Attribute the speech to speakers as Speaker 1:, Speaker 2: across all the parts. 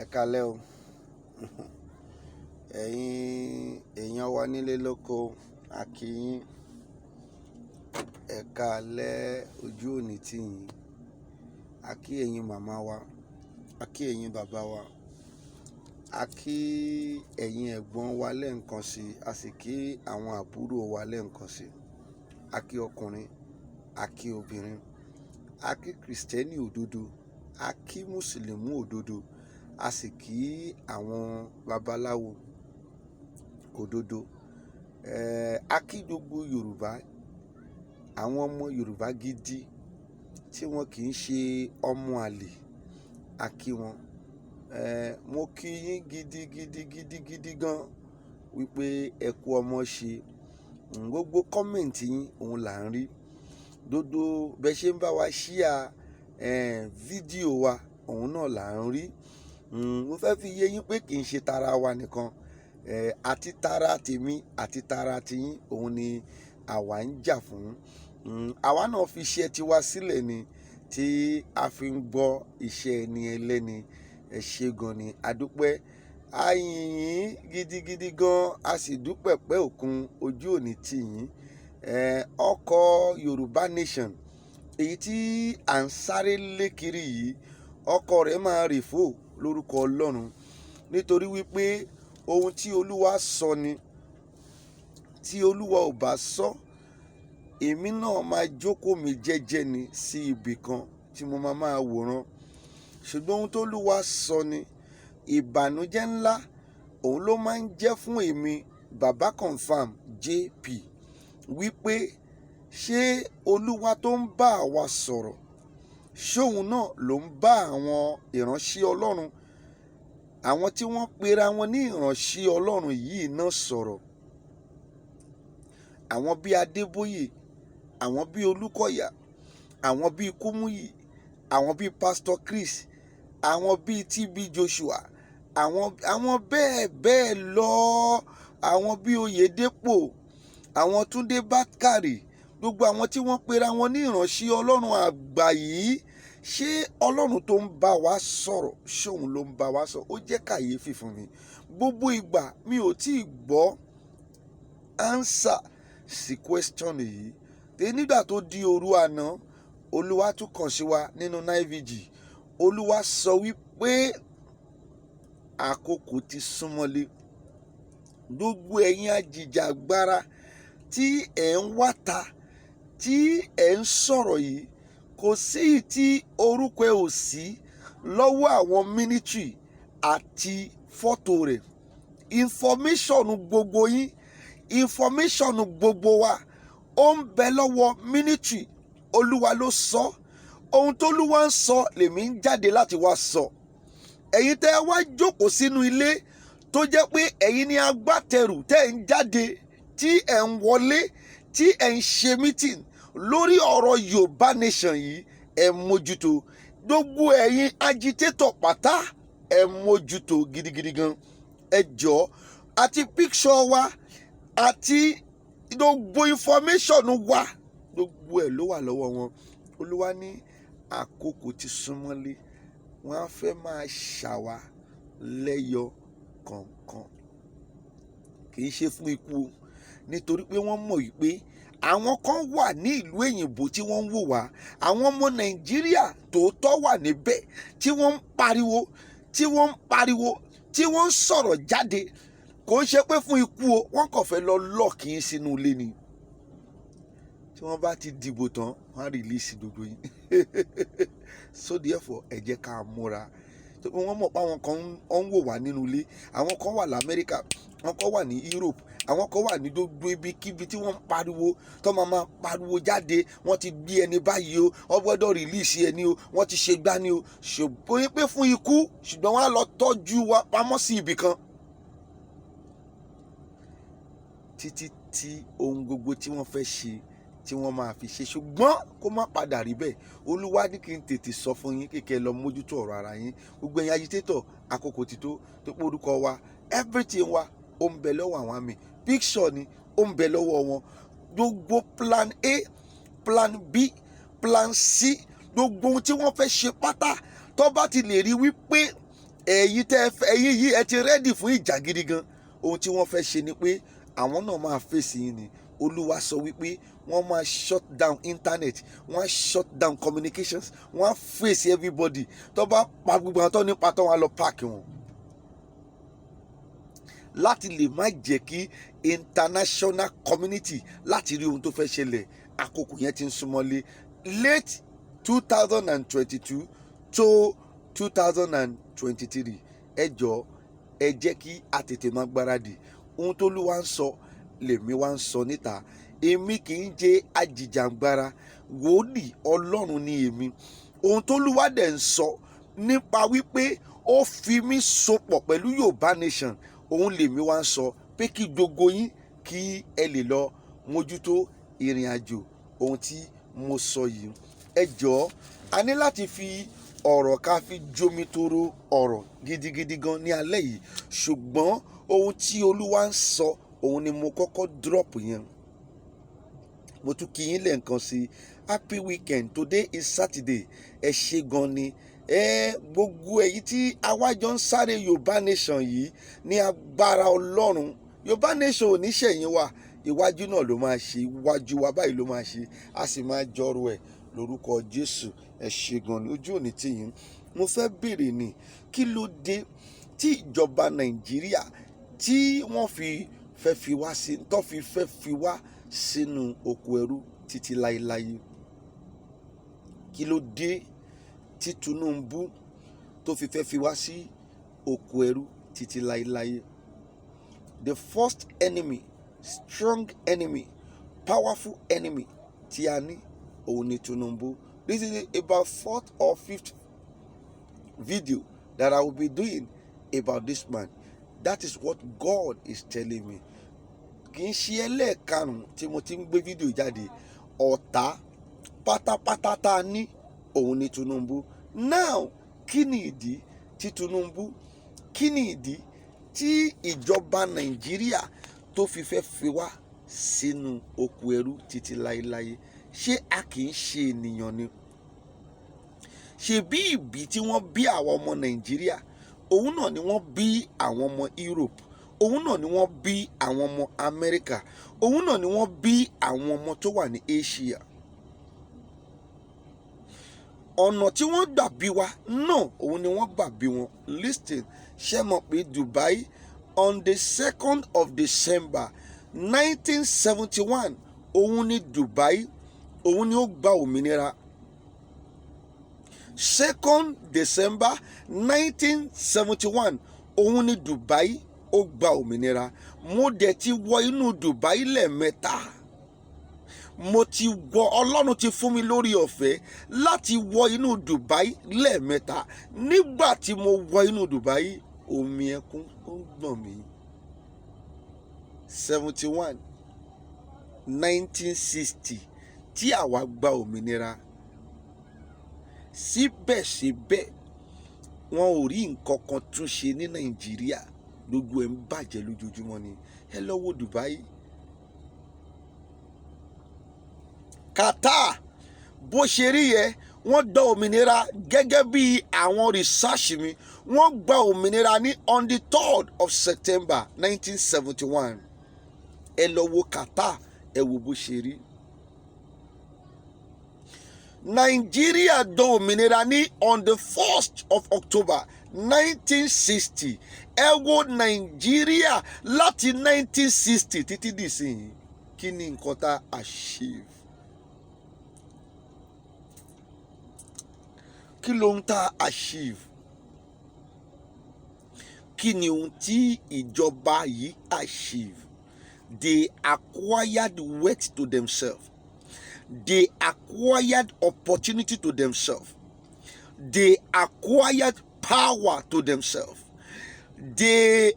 Speaker 1: Ẹ káalẹ́ o. Ẹ̀yin èèyàn wa nílé lóko, a kí yín. Ẹ káalẹ́, ojú ò ní tì yín. A kí ẹ̀yin màmá wa, a kí ẹ̀yin bàbá wa, a kí ẹ̀yin ẹ̀gbọ́n wa lẹ́ẹ̀kan sí, a sì kí àwọn àbúrò wa lẹ́ẹ̀kan sí. A kí ọkùnrin, a kí obìnrin, a kí Krìstẹ́nì òdodo, a kí Mùsùlùmí òdodo, a sì kí àwọn babaláwo òdodo. A kí gbogbo Yorùbá, àwọn ọmọ Yorùbá gidi tí wọn kì í ṣe ọmọ àlè, a kí wọn. Mo kí yín gidigidi gidigidi gan wípé ẹ kú ọmọ ṣe. Gbogbo comment yín òun là ń rí. Gbogbo bẹ ṣe ń bá wa share fídíò wa, òun náà là ń rí. Mo fẹ́ fi yé yín pé kì í ṣe tara wa nìkan, àti tara tèmi àti tara tiyín òun ni àwa ń jà fún. Àwa náà fi iṣẹ́ tiwa sílẹ̀ ni tí a fi ń gbọ́ iṣẹ́ ẹni ẹlẹ́ni. Ẹ ṣé gan ni, a dúpẹ́. A yìn yín gidigidi gan, a sì dúpẹ́ pẹ́ òkun, ojú ò ní tì yín. Ọkọ̀ Yorùbá Nation èyí tí à ń sáré lé kiri yìí, ọkọ̀ rẹ̀ máa rì fò lórúkọ Ọlọ́run, nítorí wípé ohun tí Olúwa sọ ni. Tí Olúwa ò bá sọ, èmi náà máa jókòó mi jẹ́jẹ́ ni sí ibì kan tí mo máa máa wòran. Ṣùgbọ́n ohun tó Olúwa sọ ni, ìbànújẹ́ ńlá òun ló máa ń jẹ́ fún èmi, Baba Confirm JP, wípé ṣé Olúwa tó ń bá àwa sọ̀rọ̀, ṣóun náà ló ń bá àwọn ìránṣẹ́ Ọlọ́run, àwọn tí wọ́n pera wọn ní ìránṣẹ́ Ọlọ́run yìí náà sọ̀rọ̀? Àwọn bíi Adébóyè, àwọn bíi Olúkọ̀yà, àwọn bíi Kúmúyì, àwọn bíi Pastor Chris, àwọn bíi TB Joshua, àwọn bẹ́ẹ̀ bẹ́ẹ̀ lọ, àwọn bíi Oyèdépò, àwọn Túndé Bákàrè, gbogbo àwọn tí wọ́n pera wọn ní ìránṣẹ́ Ọlọ́run àgbà yìí, ṣé Ọlọ́run tó ń bá wa sọ̀rọ̀, ṣóun ló ń bá wa sọ̀rọ̀? Ó jẹ́ kàyéfì fún mi. Gbogbo ìgbà mi ò tí ì gbọ́ answer sí question yìí. Tẹ nígbà tó di òru àná, Olúwa tún kàn sí wa nínú 9VG. Olúwa sọ wípé àkókò ti súnmọ́lé. Gbogbo ẹ̀yin ajìjàgbara tí ẹ̀ ń wáta, tí ẹ̀ ń sọ̀rọ̀ yìí, kò sí tí orúkọ ẹ̀ ò sí lọ́wọ́ àwọn military àti fọ́tò rẹ̀. Information gbogbo yín, information gbogbo wa, ó ń bẹ lọ́wọ́ military. Olúwa ló sọ. Ohun tólúwa ń sọ lèmi ń jáde láti wá sọ. Ẹ̀yin tẹ́ ẹ wá jókòó sínú ilé, tó jẹ́ pé ẹ̀yin ni agbátẹrù, tẹ́ ẹ̀ ń jáde, tí ẹ̀ ń wọlé, tí ẹ̀ ń ṣe meeting lórí ọ̀rọ̀ Yorùbá Nation yìí, ẹ̀ mójútó. Gbogbo ẹ̀yin agitator pátá, ẹ̀ mójútó gidigidi gan. Ẹ jọ̀ọ́, àti picture wa àti gbogbo information wa, gbogbo ẹ̀ ló wà lọ́wọ́ wọn. Olúwa ní àkókò ti súnmọ́lé, wọ́n á fẹ́ máa ṣà wá lẹ́yọ kọ̀ọ̀kan. Kì í ṣe fún ikú o, nítorí pé wọ́n mọ̀ wípé àwọn kan wà ní ìlú òyìnbó tí wọ́n ń wò wá, àwọn ọmọ Nàìjíríà tòótọ́ wà níbẹ̀ tí wọ́n ń pariwo, tí wọ́n ń pariwo, tí wọ́n ń sọ̀rọ̀ jáde. Kò ń ṣe pé fún ikú o, wọ́n kàn fẹ́ lọ lock yín sínú ilé ni. Tí wọ́n bá ti dìbò tán, wọ́n á release gbogbo yín. So therefore, ẹ jẹ́ ká múra. Wọ́n mọ̀ pé àwọn kan ń wò wá nínú ilé, àwọn kan wà lamẹ́ríkà, àwọn kan wà ní Europe, àwọn kan wà ní gbogbo ibikíbi tí wọ́n ń pariwo, tó máa máa pariwo jáde: wọ́n ti gbé ẹni báyìí o, wọ́n gbọ́dọ̀ release ẹni o, wọ́n ti ṣe gbani o. Ṣùgbọ́n pé fún ikú, ṣùgbọ́n wọ́n á lọ tọ́jú wa pamọ́ sí ibì kan títí tí ohun gbogbo tí wọ́n fẹ́ ṣe tí wọ́n máa fi ṣe. Ṣùgbọ́n kó má padà rí bẹ́ẹ̀, Olúwa ní kí n tètè sọ fún yín kíkẹ́ lọ mójútó ọ̀rọ̀ ara yín. Gbogbo ẹ̀yin agitator, àkókò ti tó. Tó pé orúkọ wa, everything wa, ó ń bẹ lọ́wọ́ àwọn àmì, picture ni ó ń bẹ lọ́wọ́ wọn. Gbogbo plan A, plan B, plan C, gbogbo ohun tí wọ́n fẹ́ ṣe pátá, tó bá ti lè rí wípé Ẹ̀yin tẹ́ ẹ fẹ́, ẹ̀yin yìí, ẹ ti ready fún ìjà gidi gan. Ohun tí wọ́n fẹ́ ṣe ni pé àwọn náà máa fèsì yín ni. Olúwa sọ wípé wọ́n máa shut down internet, wọ́n á shut down communications, wọ́n á fèsì everybody. Tó bá pa gbogbo àwọn tó nípa tó, wọn á lọ park wọn láti lè má jẹ́ kí international community láti rí ohun tó fẹ́ ṣẹlẹ̀. Àkókò yẹn ti ń súnmọ́lé, late 2022 to 2023. Ẹ jọ̀ọ́, ẹ jẹ́ kí a tètè máa gbáradì. Ohun tó lúwa ń sọ lèmi wá ń sọ níta. Èmi kì í jẹ́ ajìjàngbara, wòlíì Ọlọ́run ni èmi. Ohun tó lúwa dẹ̀ ń sọ nípa wípé ó fi mí sopọ̀ pẹ̀lú Yorùbá Nation, òun lèmi wá ń sọ pé kí gbogbo yín kí ẹ lè lọ mójútó ìrìn àjò ohun tí mo sọ yìí. Ẹ jọ̀ọ́, a ní láti fi ọ̀rọ̀ ká fi jómitoro ọ̀rọ̀ gidigidi gan ní alẹ́ yìí, ṣùgbọ́n ohun tí Olúwa ń sọ, òun ni mo kọ́kọ́ drop yẹn. Mo tún kí yín lẹ́ẹ̀kan sí, happy weekend. Today is Saturday. Ẹ ṣé gan ni ẹ gbogbo èyí tí awájọ ń sáré Yorùbá Nation yìí. Ní agbára Ọlọ́run, Yorùbá Nation ò ní ṣẹ̀yìn wa. Iwájú náà ló máa ṣe, iwájú wa báyìí ló máa ṣe, a sì máa jọrọ ẹ̀ lórúkọ Jésù. Ẹ ṣé gan ni, ojú òní tì yín. Mo fẹ́ béèrè ní, kí ló dé tí ìjọba Nàìjíríà tí wọ́n fi fẹ́ fi wá sí, tó fi fẹ́ fi wá sínú oko ẹrú títí láéláé? Kí ló dé tí Tinubu tó fi fẹ́ fi wá sí oko ẹrú títí láéláé? The first enemy, strong enemy, powerful enemy tí a ní, òun ni Tinubu. This is about fourth or fifth video that I will be doing about this man. That is what God is telling me. Kì í ṣe ẹlẹ́ẹ̀karùn-ún tí mo ti ń gbé fídíò jáde. Ọ̀tá pátápátá tá a ní, òun ni Tinubu. Now, kí ni ìdí tí Tinubu, kí ni ìdí tí ìjọba Nàìjíríà tó fi fẹ́ fi wá sínú oko ẹrú títí láéláé? Ṣé a kì í ṣe ènìyàn ni? Ṣe bí ìbí tí wọ́n bí àwọn ọmọ Nàìjíríà, òun náà ni wọ́n bí àwọn ọmọ Europe, òun náà ni wọ́n bí àwọn ọmọ Amẹ́ríkà, òun náà ni wọ́n bí àwọn ọmọ tó wà ní Asia. Ọ̀nà tí wọ́n gbà bí wa náà, òun ni wọ́n gbà bí wọn. Listen, ṣé mọ̀ pé Dubai, on the 2nd of December 1971, òun ni Dubai, òun ni ó gba òmìnira. 2nd December 1971, òun ni Dubai ó gba òmìnira. Mo dẹ̀ ti wọ inú Dubai lẹ́ẹ̀mẹ́ta. Mo ti wọ, Ọlọ́run ti fún mi lórí ọ̀fẹ́ láti wọ inú Dubai lẹ́ẹ̀mẹ́ta. Nígbà tí mo wọ inú Dubai, omi ẹkún ó ń gbọ̀n mí. 71, 1960 tí àwa gba òmìnira, síbẹ̀síbẹ̀ wọn ò rí nǹkan kan tún ṣe ní Nàìjíríà. Gbogbo ẹ̀ ń bàjẹ́ lójoojúmọ́ ni. Ẹ lọ wo Dubai. Qatar, bó ṣe rí yẹ, wọ́n gba òmìnira gẹ́gẹ́ bí àwọn research mi, wọ́n gba òmìnira ní on the 3rd of September 1971. Ẹ lọ wo Qatar, ẹ wo bó ṣe rí. Nàìjíríà gba òmìnira ní on the 1st of October 1960. Ẹ wo Nàìjíríà láti 1960 títí dìsìn, kí ni nǹkan tá a achieve? Kí ló ń tá a achieve? Kí ni ohun tí ìjọba yìí achieve? They acquired wealth to themselves, they acquired opportunity to themselves, they acquired power to themselves, they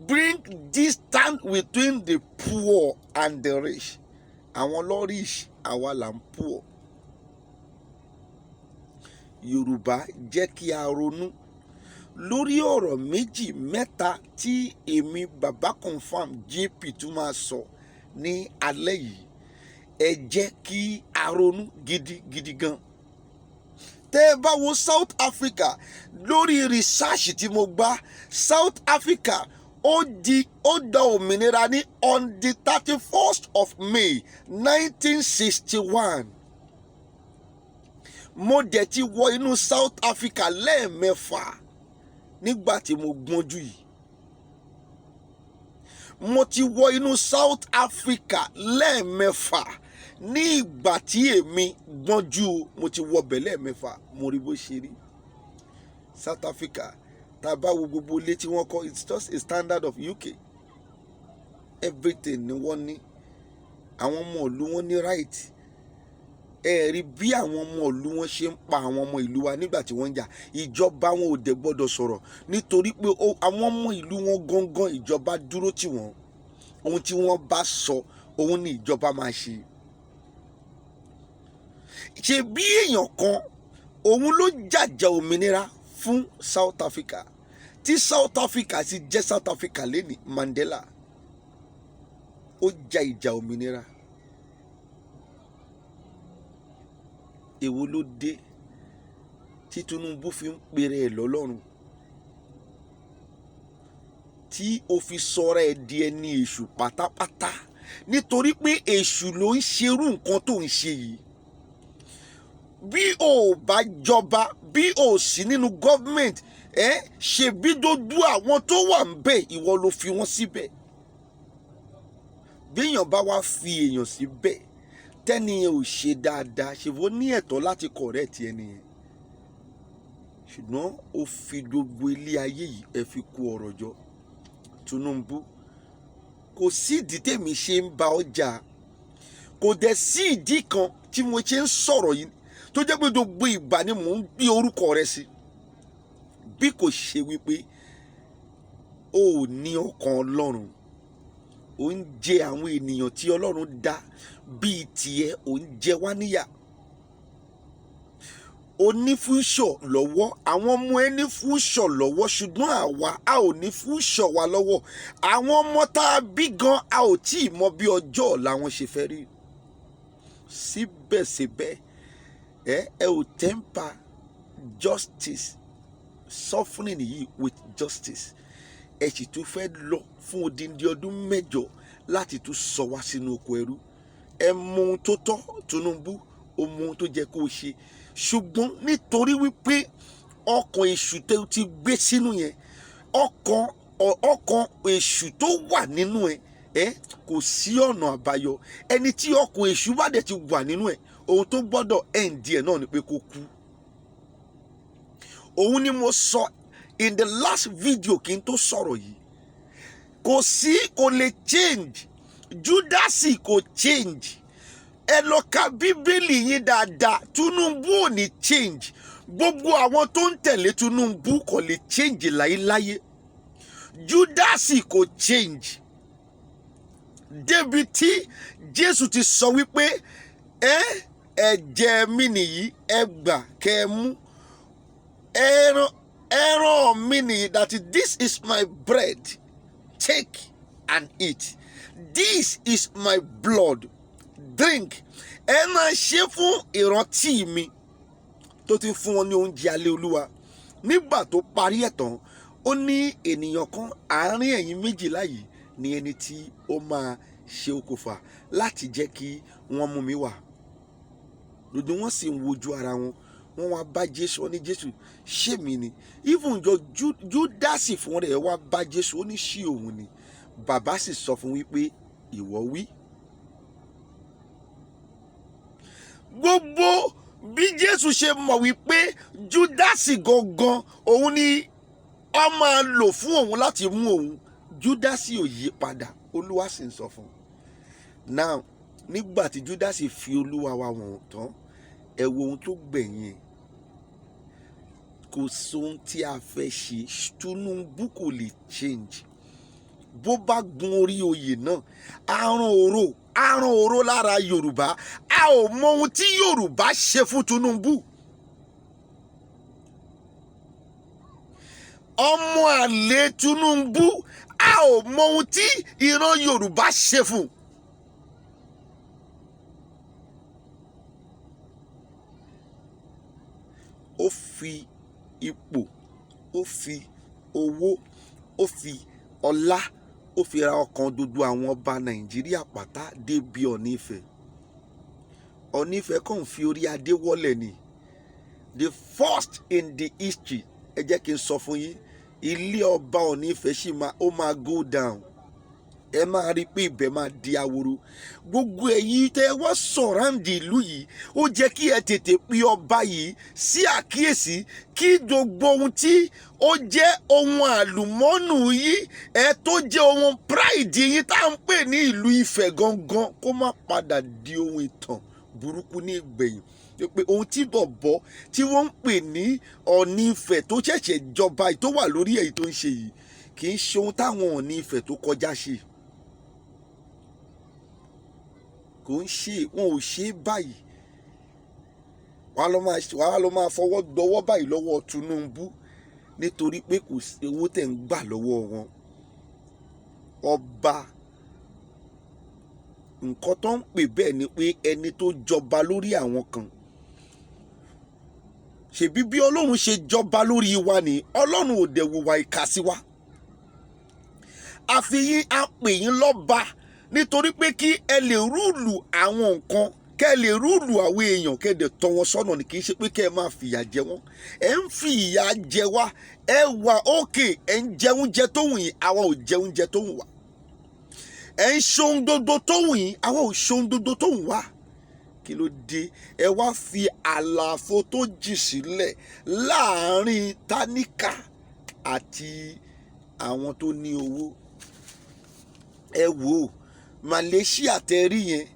Speaker 1: bring distance between the poor and the rich. Àwọn ló rich, àwa là ń poor. Yorùbá, jẹ́ kí a ronú lórí ọ̀rọ̀ méjì mẹ́ta tí èmi Baba Confam JP tún máa sọ ní alẹ́ yìí. Ẹ jẹ́ kí a ronú gidigidi gan. Tẹ́ ẹ bá wo South Africa, lórí research tí mo gbá, South Africa ó gba òmìnira ní on the 31st of May 1961. Mo dẹ̀ ti wọ inú South Africa lẹ́ẹ̀mẹ́fà nígbà tí mo gbọ́njú yìí. Mo ti wọ inú South Africa lẹ́ẹ̀mẹ́fà ní ìgbà tí èmi gbọ́njú. Mo ti wọ bẹ̀ lẹ́ẹ̀mẹ́fà, mo rí bó ṣe rí. South Africa, tá a bá wo gbogbo ilé tí wọ́n kọ́, it's just a standard of UK. Everything ni wọ́n ní. Àwọn ọmọ ìlú wọn ní right. Ẹ rí bí àwọn ọmọ ìlú wọn ṣe ń pa àwọn ọmọ ìlú wa nígbà tí wọ́n ń jà. Ìjọba wọn ò dẹ̀ gbọ́dọ̀ sọ̀rọ̀ nítorí pé àwọn ọmọ ìlú wọn gangan, ìjọba dúró tì wọ́n. Ohun tí wọ́n bá sọ, òun ni ìjọba máa ṣe. Ṣe bí èèyàn kan, òun ló jàjà òmìnira fún South Africa, tí South Africa sì jẹ́ South Africa lẹ́nìí, Mandela. Ó ja ìjà òmìnira. Èwo ló dé tí Tinubu fi ń pèrè ẹ̀ lọ́lọ́run, tí o fi sọra ẹ̀ di ẹni èṣù pátápátá? Nítorí pé èṣù ló ń ṣerú nǹkan tó ń ṣe yìí. Bí o ò bá jọba, bí o ò sí nínú government ẹ, ṣe bí dójú àwọn tó wà ń bẹ̀, ìwọ ló fi wọ́n síbẹ̀. Bí èèyàn bá wá fi èèyàn síbẹ̀, tẹ́niyẹn ò ṣe dáadáa, ṣe bó ní ẹ̀tọ́ láti correct ẹnìyẹn? Ṣùgbọ́n ó fi gbogbo ilé ayé yìí, ẹ fi kó ọ̀rọ̀ jọ. Tinubu, kò sí ìdí tèmi ṣe ń ba ọjà, kò dẹ̀ sí ìdí kan tí mo ṣe ń sọ̀rọ̀ yìí tó jẹ́ pé gbogbo ìgbà ni mò ń gbé orúkọ rẹ sí, bí kò ṣe wípé o ò ní ọkàn Ọlọ́run. Ò ń jẹ àwọn ènìyàn tí Ọlọ́run dá bíi tiẹ̀, ò ń jẹ wá níyà. O ní future lọ́wọ́, àwọn ọmọ ẹ ní future lọ́wọ́, ṣùgbọ́n àwa a ò ní future wa lọ́wọ́. Àwọn ọmọ tá a bí gan, a ò tí ì mọ bí ọjọ́ ọ̀la wọn ṣe fẹ́ rí. Síbẹ̀síbẹ̀, ẹ ò temper justice, suffering yìí with justice. Ẹ sì tún fẹ́ lọ fún odindi ọdún 8 láti tún sọ wá sínú oko ẹrú. Ẹ mọ ohun tó tọ́, Tinubu. Ó mọ ohun tó jẹ́ kó o ṣe, ṣùgbọ́n nítorí wípé ọkàn èṣù tó ti gbé sínú yẹn, ọkàn èṣù tó wà nínú ẹ, kò sí ọ̀nà àbáyọ. Ẹni tí ọkàn èṣù bá dẹ̀ ti wà nínú ẹ, ohun tó gbọ́dọ̀ end ẹ̀ náà ni pé kó kú. Òun ni mo sọ in the last video kí n tó sọ̀rọ̀ yìí. Kò sí, kò lè change. Júdásì kò change. Ẹ lọ ka Bíbélì yín dáadáa. Tinubu ò ní change. Gbogbo àwọn tó ń tẹ̀lé Tinubu kò lè change láyéláyé. Júdásì kò change débi tí Jésù ti sọ wípé, "Ẹ ẹ̀jẹ̀ mi nìyí, ẹ gbà kẹ́ ẹ mú. Ẹran mi nìyí," that this is my bread, take and eat, this is my blood, drink, ẹ máa ṣe fún ìrántí mi, tó ti fún wọn ní oúnjẹ alẹ́ Olúwa. Nígbà tó parí ẹ̀ tán, ó ní ènìyàn kan àárín ẹ̀yin 12 yìí ní ẹni tí ó máa ṣe okùnfà láti jẹ́ kí wọ́n mú mi wá. Gbogbo wọn sì ń wojú ara wọn. Wọ́n wá bá Jésù, wọ́n ní, "Jésù, ṣé mi ni?" Even jọ Júdásì fún rẹ̀ wá bá Jésù, ó ní ṣí òun ni. Bàbá sì sọ fún wípé, "Ìwọ wí." Gbogbo bí Jésù ṣe mọ̀ wípé Júdásì gangan òun ni ó máa lò fún òun láti mú òun, Júdásì ò yí padà. Olúwa sì ń sọ fún un. Now, nígbà tí Júdásì fi Olúwa wa wọ̀n tán, ẹ wo ohun tó gbẹ̀yìn ẹ̀. Kò sóhun tí a fẹ́ ṣe. Tinubu kò lè change. Bó bá gun orí oyè náà, àrùn oró lára Yorùbá. A ò mọ ohun tí Yorùbá ṣe fún Tinubu. Ọmọ àlè Tinubu, a ò mọ ohun tí ìran Yorùbá ṣe fún. ipò, ó fi owó, ó fi ọlá, ó fi ra ọkàn gbogbo àwọn ọba Nàìjíríà pátá débi Ọ̀ọ̀ni Ifẹ̀. Ọ̀ọ̀ni Ifẹ̀ kàn fi orí adé wọ́lẹ̀ ni, the first in the history. Ẹ jẹ́ kí n sọ fún yín, ilé ọba Ọ̀ọ̀ni Ifẹ̀ sì máa, ó máa go down. Ẹ máa rí i pé ibẹ̀ máa di ahoro. Gbogbo ẹ̀yin tẹ́ wá surround ìlú yìí, ó jẹ́ kí ẹ tètè pe ọba yìí sí àkíyèsí, kí gbogbo ohun tí ó jẹ́ ohun àlùmọ́nù yìí, ẹ tó jẹ́ ohun pride yín tá à ń pè ní ìlú Ifẹ̀ gangan, kó má padà di ohun ìtàn burúkú ní ìgbẹ̀yìn, pé ohun tí bọ̀bọ̀ tí wọ́n ń pè ní Ọ̀ọ̀ni Ifẹ̀ tó ṣẹ̀ṣẹ̀ jọba tó wà lórí èyí tó ń ṣe yìí, kì í ṣe ohun táwọn Ọ̀ọ̀ni Ifẹ̀ tó kọjá ṣe. Kò ń ṣe, wọn ò ṣe é báyìí. Wàá lọ máa fọwọ́ gbọwọ́ báyìí lọ́wọ́ Tinubu, nítorí pé kò sí owó tẹ̀ ń gbà lọ́wọ́ wọn. Ọba, nǹkan tó ń pè bẹ́ẹ̀ ni pé ẹni tó jọba lórí àwọn kan. Ṣèbí bí Ọlọ́run ṣe jọba lórí wa ni, Ọlọ́run ò dẹ̀ wùwà ìkà sí wa. Àfi yín, á pè yín lọ́ba nítorí pé kí ẹ lè rule àwọn nǹkan, kẹ́ ẹ lè rule àwọn èèyàn, kẹ́ ẹ dẹ̀ tọ́ wọn sọ́nà ni. Kì í ṣe pé kẹ́ ẹ máa fìyà jẹ wọ́n. Ẹ ń fi ìyà jẹ wá. Ẹ wà ókè, ẹ ń jẹ oúnjẹ tó wù yín, àwa ò jẹ oúnjẹ tó wù wá. Ẹ ń ṣohun gbogbo tó wù yín, àwa ò ṣohun gbogbo tó wù wá. Kí ló dé? Ẹ wá fi àlàfo tó jì sílẹ̀ láàárín táníkà àti àwọn tó ní owó. Ẹ wò ó, Malaysia tẹ rí yẹn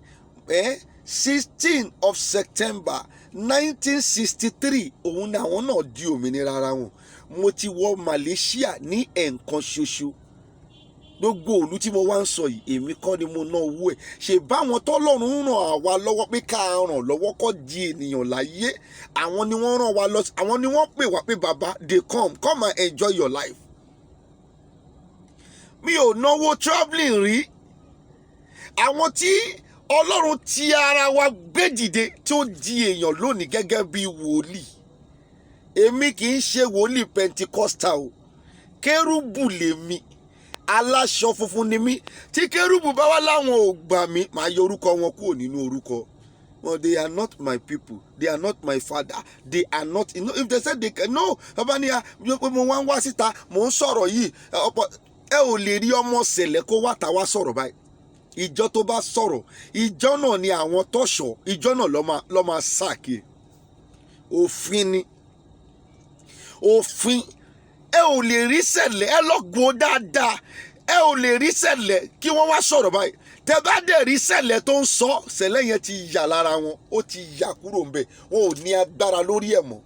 Speaker 1: ẹ, 16 of September 1963, òun ni àwọn náà di òmìnira ara wọn. Mo ti wọ Malaysia ní ẹ̀ẹ̀kan ṣoṣo. Gbogbo òlu tí mo wá ń sọ yìí, èmi kọ́ ni mo ná owó ẹ̀. Ṣe báwọn tọ́lọ́run ń ràn àwa lọ́wọ́ pé ká ràn lọ́wọ́ kọ́ di ènìyàn láyé, àwọn ni wọ́n ràn wá lọ, àwọn ni wọ́n pè wá pé, "Bàbá, dey come, come and enjoy your life." Mi ò náwó travelling rí. Àwọn tí Ọlọ́run ti ara wa gbé dìde tí ó di èèyàn lónìí gẹ́gẹ́ bí wòlíì. Èmi kì í ṣe wòlíì Pentecostal o. Kérúbù lèmi, aláṣọ funfun ni mí. Tí kérúbù bá wá láwọn ò gbà mí, màá yọ orúkọ wọn kúrò nínú orúkọ wọn. They are not my people, they are not my father, they are not. If they say they can, no. Bàbá ni pé mo wá ń wá síta, mò ń sọ̀rọ̀ yìí. Ọ̀pọ̀ ẹ ò lè rí ọmọ sẹ̀lẹ̀ kó wá ta wá sọ̀rọ̀ báyìí. Ìjọ tó bá sọ̀rọ̀, ìjọ náà ni àwọn tọ̀ṣọ̀, ìjọ náà lọ́ máa sáàkì. Òfin ni òfin. Ẹ ò lè rí sẹ̀lẹ̀, ẹ lọ́gbọ̀n dáadáa, ẹ ò lè rí sẹ̀lẹ̀ kí wọ́n wá sọ̀rọ̀ báyìí. Tẹ bá dẹ̀ rí sẹ̀lẹ̀ tó ń sọ, sẹ̀lẹ̀ yẹn ti yà lára wọn, ó ti yà kúrò ńbẹ̀, wọn ò ní agbára lórí ẹ̀ mọ́.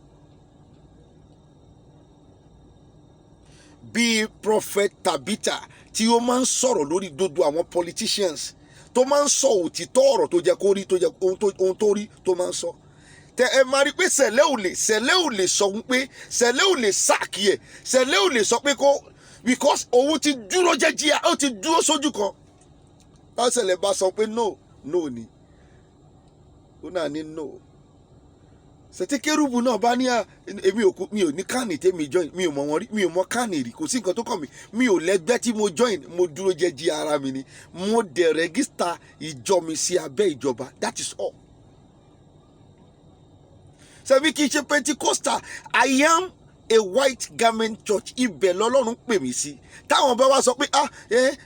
Speaker 1: Bíi Prophet Tabitha tí ó máa ń sọ̀rọ̀ lórí gbogbo àwọn politicians, tó máa ń sọ òtítọ́ ọ̀rọ̀ tó jẹ́ kó rí, tó jẹ́ ohun tó rí tó máa ń sọ, tẹ ẹ máa rí pé sẹ̀lẹ̀ ò lè sọ wípé sẹ̀lẹ̀ ò lè sack ẹ̀, sẹ̀lẹ̀ ò lè sọ pé kó, because òun ti dúró jẹ́jẹ́, ó ti dúró sójú kan. Bá sẹ̀lẹ̀ bá sọ pé no, no ni, ó náà ní no. Ṣètí kérúbù náà bá ní à, èmi ò kú, mi ò ní CAN tèmi join, mi ò mọ̀ wọ́n rí, mi ò mọ̀ CAN rí, kò sí nǹkan tó kàn mí. Mi ò lẹ́gbẹ́ tí mo join, mo dúró jẹ́jẹ́ ara mi ni. Mo dẹ̀ register ìjọ mi sí abẹ́ ìjọba, that is all. Ṣebí kì í ṣe Pentecostal. I am a white garment church. Ibẹ̀ lọ́lọ́run pè mí sí. Táwọn bá wá sọ pé, "Ah, ẹ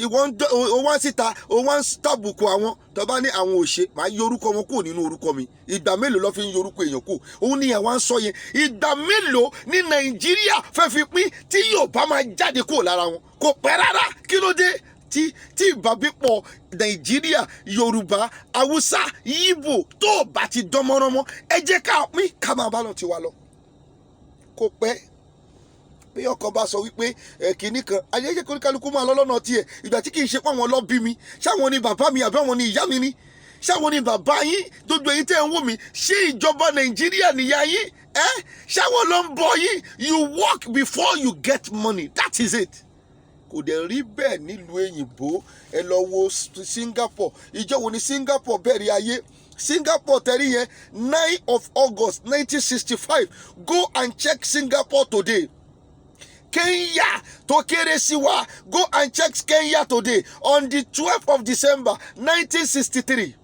Speaker 1: ìwọ ń o wá síta, o wá ń tàbùkù àwọn," tó bá ní àwọn ò ṣe, màá yọ orúkọ wọn kúrò nínú orúkọ mi. Ìgbà mélòó ló fi ń yọ orúkọ èèyàn kù? Òun ni àwa ń sọ yẹn. Ìgbà mélòó ní Nàìjíríà fẹ́ fi pín tí Yorùbá máa jáde kúrò lára wọn? Kò pẹ́ rárá. Kí ló dé tí ìbábípọ̀ Nàìjíríà, Yorùbá, Haúsá, Yíbò tó bá ti dán mọ́ránmọ́? Ẹ jẹ́ ká pín, ká máa bá lọ tiwa lọ. Kò pẹ́. Bí ọkọ bá sọ wípé ẹ kìíní kan ayẹyẹ, kí kálukú máa lọ lọ́nà tiẹ̀. Ìgbà tí kì í ṣe pé àwọn lọ bí mi, ṣáwọn ni bàbá mi, àbí àwọn ni ìyá mi ni? Ṣáwọn ni bàbá yín? Gbogbo èyí tẹ́ ń wò mí, ṣé ìjọba Nàìjíríà nìyá yín? Ẹ ṣáwọn ló ń bọ yín? You work before you get money, that is it. Kò dẹ̀ rí bẹ́ẹ̀ nílùú èyìnbó. Ẹ lọ wo Singapore. Ìjọ wo ni Singapore bẹ̀rẹ̀ ayé?
Speaker 2: Singapore tẹ̀rí yẹn, 9 of August 1965. Go and check Singapore today. Kenya tó kéré sí wa, go and check Kenya today, on the 12th of December 1963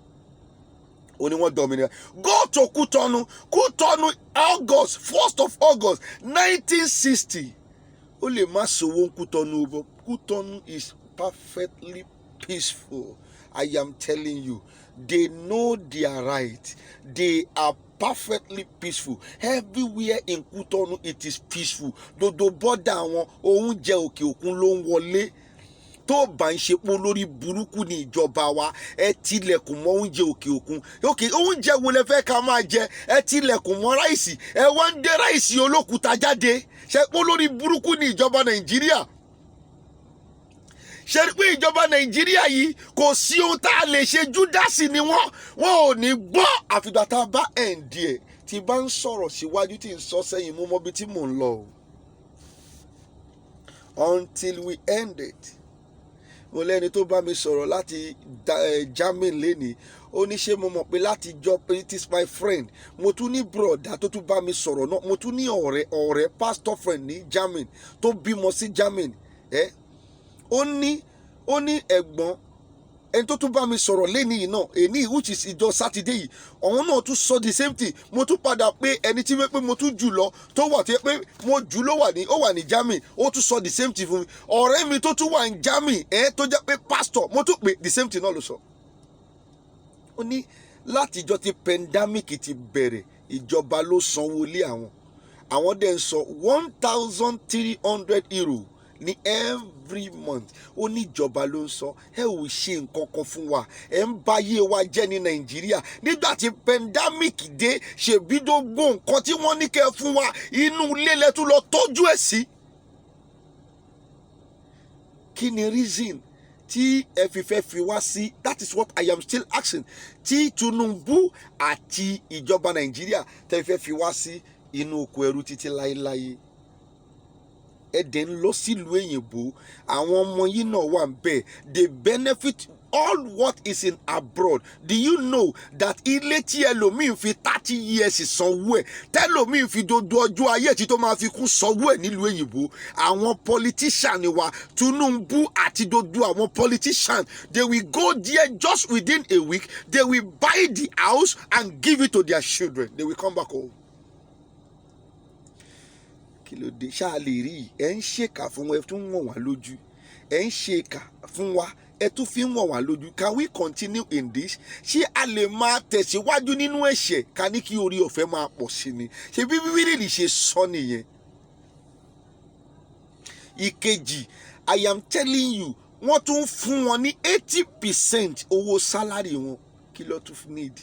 Speaker 2: ó ní wọ́n dominate. Go to Kútọ́nù. Kútọ́nù, August, 1st of August 1960. Ó lè má sowó Kútọ́nù, but Kútọ́nù is perfectly peaceful. I am telling you, they know their right. They are perfectly peaceful. Everywhere in Kútọ́nù, it is peaceful. Gbogbo border wọn, oúnjẹ òkè òkun ló ń wọlé. Tó bá ń ṣe pé lórí burúkú ní ìjọba wa, ẹ tilẹ̀kùn mọ́ oúnjẹ òkè òkun. Òkè oúnjẹ wo lẹ fẹ́ ká máa jẹ? Ẹ tilẹ̀kùn mọ́ rice, ẹ wá ń dé rice olókùúta jáde. Ṣe pé lórí burúkú ní ìjọba Nàìjíríà? Ṣe pé ìjọba Nàìjíríà yìí, kò sí ohun tá a lè ṣe. Júdásì ni wọ́n, wọn ò ní gbọ́ àfìgbà tá a bá ẹ̀ǹdì ẹ̀. Tí bá ń sọ̀rọ̀ síwájú, tí ń sọ sẹ́yìn, mú mọ́bi tí mò ń lọ o, until we end it. Mo lẹ́ni tó bá mi sọ̀rọ̀ láti Germany lénìí, ó ní ṣé mo mọ̀ pé láti jọ, it is my friend. Mo tún ní brother tó tún bá mi sọ̀rọ̀ náà. Mo tún ní ọ̀rẹ́ pastor friend ní Germany tó bímọ sí Germany. Ẹ ó ní ẹ̀gbọ́n, ẹni tó tún bá mi sọ̀rọ̀ lẹ́ni yìí náà, èní, which is ìjọ Sátidé yìí, òun náà tún sọ the same thing. Mo tún padà pé ẹni tí wọ́n pé mo tún jù lọ, tó wà tó yẹ pé mo jù ló wà ní, ó wà ní Germany, ó tún sọ the same thing fún mi. Ọ̀rẹ́ mi tó tún wà ní Germany ẹ̀, tó jẹ́ pé pastor, mo tún pé, the same thing náà ló sọ. Ó ní látijọ́ tí pandemic ti bẹ̀rẹ̀, ìjọba ló sanwó lé àwọn. Àwọn dẹ̀ ń sọ €1,300 ní every month. Ó ní ìjọba ló ń sọ. Ẹ ò ṣe nǹkan kan fún wa, ẹ ń báyé wa jẹ́ ní Nàìjíríà. Nígbà tí pandemic dé, ṣèbí gbogbo nǹkan tí wọ́n ní kẹ́ ẹ fún wa, inú ilé lẹ tún lọ tọ́jú ẹ̀ sí. Kí ni reason tí ẹ fi fẹ́ fi wá sí? That is what I am still asking. Tí Tinubu àti ìjọba Nàìjíríà tẹ́ fẹ́ fi wá sí inú oko ẹrú títí láéláé, ẹ dẹ̀ ń lọ sílùú èyìnbó. Àwọn ọmọ yìí náà wà ń bẹ̀. They benefit all what is in abroad. Do you know that ilé tí ẹlòmíín fi 30 years sanwó ẹ̀, tẹlòmíín fi dodo ọjọ́ ayé tí tó máa fi kú sanwó ẹ̀ nílùú èyìnbó, àwọn politician wa, Tinubu àti dodo àwọn politician, they will go there just within a week, they will buy the house and give it to their children. They will come back home. Kí ló dé? Ṣáà lè rí i. Ẹ ń ṣèkà fún wa, ẹ tún wọ̀n wá lójú. Ẹ ń ṣèkà fún wa, ẹ tún fi ń wọ̀n wá lójú. Can we continue in this? Ṣé a lè máa tẹ̀síwájú nínú ẹ̀ṣẹ̀, ká ní kí orí ọ̀fẹ́ máa pọ̀ sí ni? Ṣé bí Bíbélì ṣe sọ nìyẹn? Ìkejì, I am telling you, wọ́n tún fún wọn ní 80% owó salary wọn. Kí ló tún need?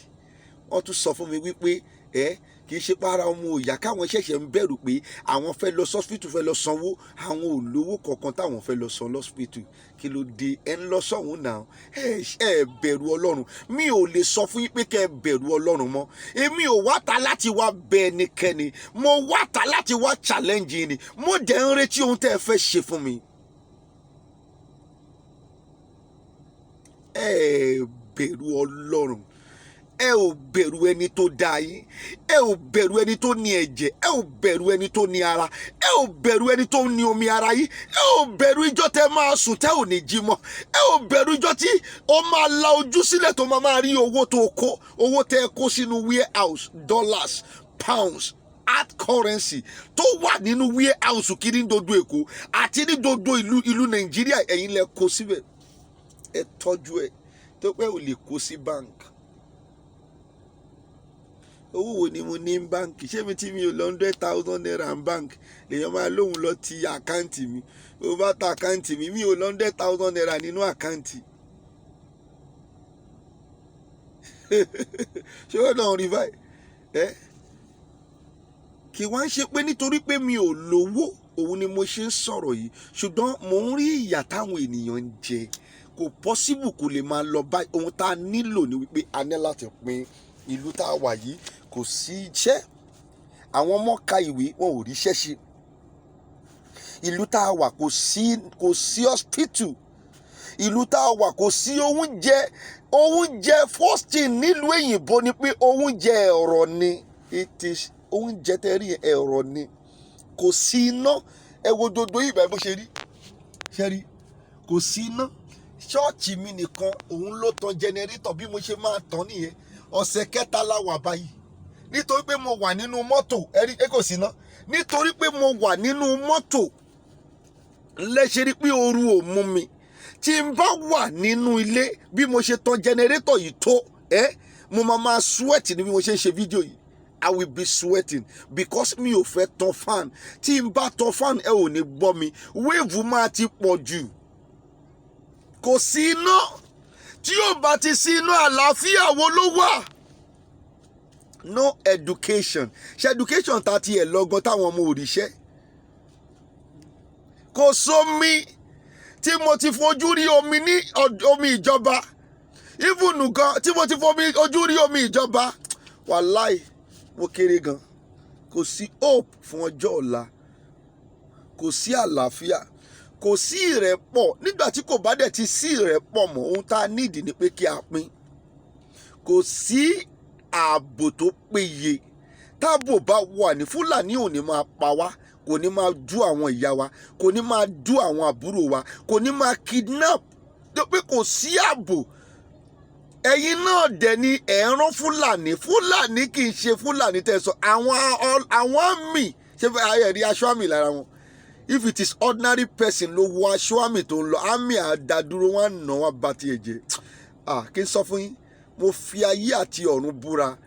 Speaker 2: Wọ́n tún sọ fún mi wípé ẹ kì í ṣe para ọmọ òyà, káwọn ṣẹ̀ṣẹ̀ ń bẹ̀rù pé àwọn fẹ́ lọ sọ́spítù, fẹ́ lọ sanwó. Àwọn ò lówó kankan táwọn fẹ́ lọ san lọ́spítù. Kí ló dé? Ẹ ń lọ sọ́hún náà. Ẹ bẹ̀rù Ọlọ́run. Mi ò lè sọ fún yín pé kẹ́ ẹ bẹ̀rù Ọlọ́run mọ́. Èmi ò wá ta láti wá bẹ ẹnikẹ́ni. Mo wá ta láti wá challenge yín ni. Mo dẹ̀ ń retí ohun tẹ́ ẹ fẹ́ ṣe fún mi. Ẹ bẹ̀rù Ọlọ́run, ẹ ò bẹ̀rù ẹni tó dá yín, ẹ ò bẹ̀rù ẹni tó ní ẹ̀jẹ̀, ẹ ò bẹ̀rù ẹni tó ní ara, ẹ ò bẹ̀rù ẹni tó ní omi ara yín. Ẹ ò bẹ̀rù ijọ́ tẹ́ máa sùn tẹ́ ò ní jí mọ́. Ẹ ò bẹ̀rù ijọ́ tí ó máa la ojú sílẹ̀, tó máa máa rí owó tó kó, owó tẹ́ kó sínú warehouse, dollars, pounds, hard currency tó wà nínú warehouse kiri ní gbogbo Èkó àti ní gbogbo ìlú Nàìjíríà. Ẹ̀yin lẹ kó síbẹ̀, ẹ tọ́jú ẹ̀ tó pẹ́ ò lè kó sí bank. Owó wo ni mo ní báǹkì? Ṣé mi tí mi ò lọ ₦100,000 bank lèèyàn máa lóun lọ ti account mi? Ó bá ta account mi, mi ò lọ ₦100,000 nínú account. Ṣé ó náà rí báyìí? Ẹ kì wá ń ṣe pé nítorí pé mi ò lówó òun ni mo ṣe ń sọ̀rọ̀ yìí, ṣùgbọ́n mò ń rí ìyà táwọn ènìyàn ń jẹ. Kò possible, kò lè máa lọ báyìí. Ohun tá a nílò ni wípé a ní láti pín ìlú tá a wà yìí. Kò sí iṣẹ́. Àwọn ọmọ ka ìwé, wọn ò ríṣẹ́ ṣe. Ìlú tá a wà, kò sí hospital. Ìlú tá a wà, kò sí oúnjẹ. Oúnjẹ, first thing nílùú òyìnbó ni pé oúnjẹ ẹ̀rọ ni. It is oúnjẹ tẹ́ rí, ẹ̀rọ ni. Kò sí iná. Ẹ wo gbogbo ìgbà bó ṣe rí, ṣe rí, kò sí iná. Ṣọ́ọ̀ṣì mi nìkan òun ló tan generator. Bí mo ṣe máa tàn nìyẹn. Ọ̀sẹ̀ kẹta la wà báyìí. Nítorí pé mo wà nínú mọ́tò, ẹ rí ẹ, kò sí iná. Nítorí pé mo wà nínú mọ́tò lẹ́ṣẹ̀ rí pé ooru ò mú mi. Tí n bá wà nínú ilé, bí mo ṣe tan generator yìí tó ẹ, mo máa sweat ní bí mo ṣe ń ṣe fídíò yìí. I will be sweating because mi ò fẹ́ tan fan. Tí n bá tan fan, ẹ ò ní gbọ́ mi, wave máa ti pọ̀ jù. Kò sí iná. Tí yóò bá ti sí iná, àlàáfíà wo ló wà? No education. Ṣe education ta tiẹ̀ lọ́gán táwọn ọmọ òrìṣẹ́? Kò sómi. Tí mo ti fojú rí omi ní omi ìjọba, even gan tí mo ti fomi ojú rí omi ìjọba, wàláì, mo kéré gan. Kò sí hope fún ọjọ́ ọ̀la, kò sí àlàáfíà, kò sí ìrẹ́pọ̀. Nígbà tí kò bá dẹ̀ ti sí ìrẹ́pọ̀ mọ́, ohun tá a nídìí ni pé kí a pín. Kò sí ààbò tó péye. Táàbò bá wà ní, Fúlàní ò ní máa pa wá, kò ní máa dú àwọn ìyá wa, kò ní máa dú àwọn àbúrò wa, kò ní máa kidnap, tó pé kò sí ààbò. Ẹ̀yin náà dẹ̀ ni ẹ̀ ń rán Fúlàní. Fúlàní kì í ṣe Fúlàní tẹ́ ẹ sọ, àwọn army ṣé fẹ́ ayé rí aṣọ army lára wọn. If it is ordinary person ló wọ aṣọ army tó ń lọ, army àdádúró wọn nà wọn bá tiẹ̀ jẹ́. Ah, kí n sọ fún yín, mo fi ayé àti ọ̀run búra,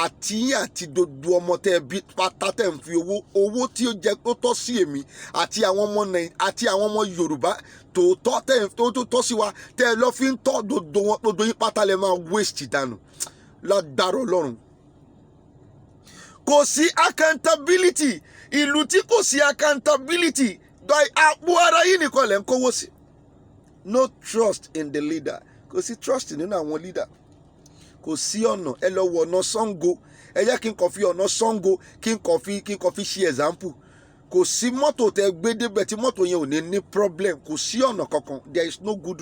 Speaker 2: àti yín àti gbogbo ọmọ tẹ́ ẹ bí pátá, tẹ́ ń fi owó tí ó jẹ́ tó tọ́ sí èmi àti àwọn ọmọ àti àwọn ọmọ Yorùbá tòótọ́ tẹ́ ẹ tó tọ́ sí wa, tẹ́ ẹ lọ́ fi ń tọ́ gbogbo wọn, gbogbo yín pátá lẹ máa waste dànù lágbára Ọlọ́run. Kò sí accountability. Ìlú tí kò sí accountability, àpò ara yìí nìkan lẹ̀ ń kówó sí. No trust in the leader. Kò sí trust nínú àwọn leader. Kò sí ọ̀nà. Ẹ lọ wọ ọ̀nà Ṣàngó. Ẹ jẹ́ kí n kàn fi ọ̀nà Ṣàngó kí n kàn fi ṣe example. Kò sí mọ́tò tẹ gbé débẹ̀ tí mọ́tò yẹn ò ní ní problem. Kò sí ọ̀nà kankan. There is no good